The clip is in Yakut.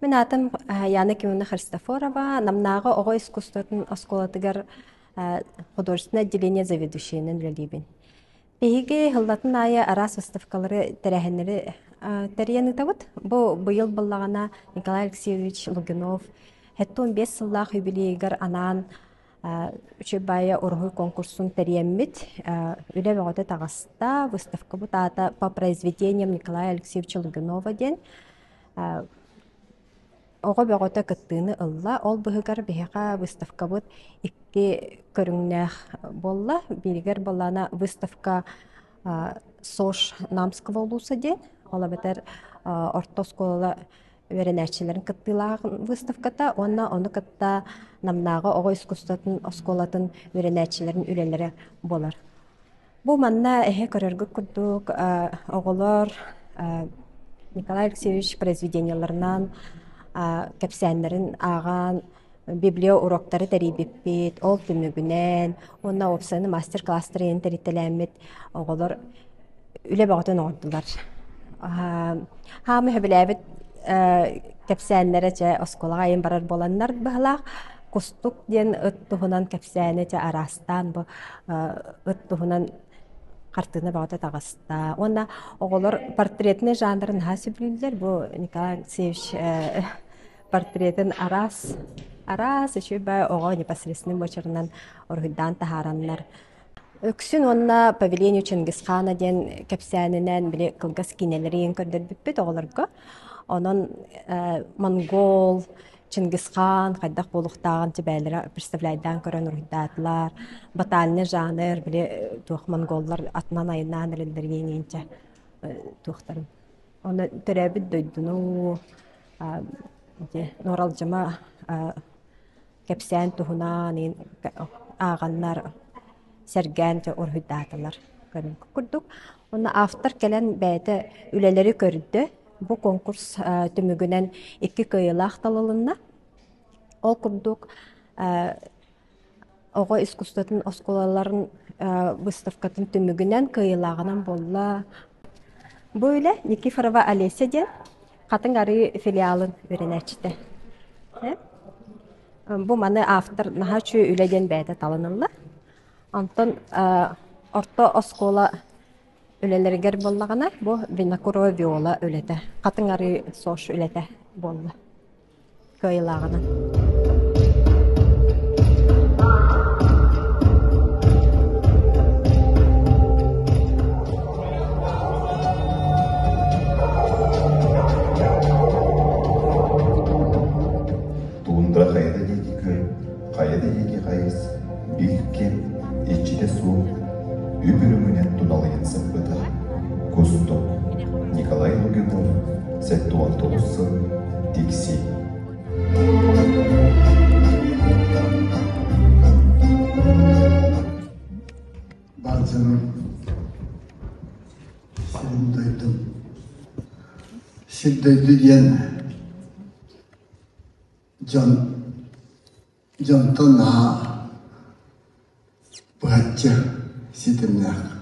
Мин аатым Яна Кимовна Христофорова, Намнааҕы оҕо искусствотын оскуолатыгар художественное отделение заведующайынан үлэлиибин. Биһиги сыллатын аайы араас выставкалары, тэрээһиннэри тэрийэн ыытабыт. Бу быйыл буоллаҕына Николай Алексеевич Лугинов 75 сыллаах юбилейыгар анаан Үчүгэй уруһуй конкурсун тэрийэммит, үлэ бөҕөтө таҕыста. Выставкабыт аата «По произведениям Николая Алексеевича Лугинова» диэн. Оҕо бөҕөтө кыттыыны ылла. Ол быһыгар биһиэхэ выставкабыт икки көрүҥнээх буолла. Бииригэр буоллаҕына выставка СОЖ Намского улууса диэн, ол эбэтэр орто оскуола үөрэнээччилэрин кыттыылаах выставката уонна ону кытта Намнааҕы оҕо искусствотын оскуолатын үөрэнээччилэрин үлэлэрэ буолар. Бу манна эһэ көрөргүт курдук оҕолор Николай Алексеевич произведениеларынан кэпсээннэрин ааҕан библиоуроктары тэрийбиппит, ол түмүгүнэн уонна уопсайынан мастер-класстары иһин тэритэлээммит оҕолор үлэ бөҕөтүн оҥордулар. Хаамы сөбүлээбит кэпсээннэрэ чэ оскуолаҕа айан барар буоланнар быһалаах Кустук диэн ыт туһунан кэпсээни чэ араастаан бу ыт туһунан хартыына бөҕөтө таҕыста. Уонна оҕолор портретный жанрын наһаа сөбүлүүллэр. Бу Николай Алексеевич портретын араас араас үчүгэй оҕо непосредственный буочарынан уруһуйдаан таһаараннар Үксүн уонна «По велению Чингисхана» диэн кэпсээнинэн били кылгас киинэлэри көрдөрбүппүт оҕолорго. Онон монгол, Чингисхан хайдах буолуохтааҕын тибээлэрэ представляйдаан көрөн уруһуйдаатылар. Батальный жанр били туох монголлар атынан айаннаан эрэллэр диэн туохтарын. Онно төрөөбүт дойдуну Нуоралдьыма кэпсээн туһунан ааҕаннар сэргээн уруһуйдаатылар курдук. Уонна автор кэлэн бэйэтэ үлэлэри көрдө. Бу конкурс түмүгүнэн икки кыайыылаах талылынна. Ол курдук оҕо искусствотын оскуолаларын выставкатын түмүгүнэн кыайыылааҕынан буолла. Бу үлэ Никифорова Олеся диэн Хатыҥ Арыы филиалын үөрэнээччитэ. Бу маны автор наһаа үчүгэй үлэ диэн бэйэтэ талан ылла. Онтон орто оскуола үлэлэригэр буоллаҕына, бу Винокурова Виола үлэтэ, Хатыҥ Арыы СОШ үлэтэ буолла кыайыылааҕынан. Туундара хайа да диэки көр, хайа да диэки хайыс, бил ким, иччитэ суох, үп-үрүҥүнэн туналыйан сыппыта. Кустук, Николай Лугинов, 79 сыл, Тикси. Бар дьонум сирин дойдум сир дойду диэн дьон дьонтон наһаа быһаччы ситимнээх.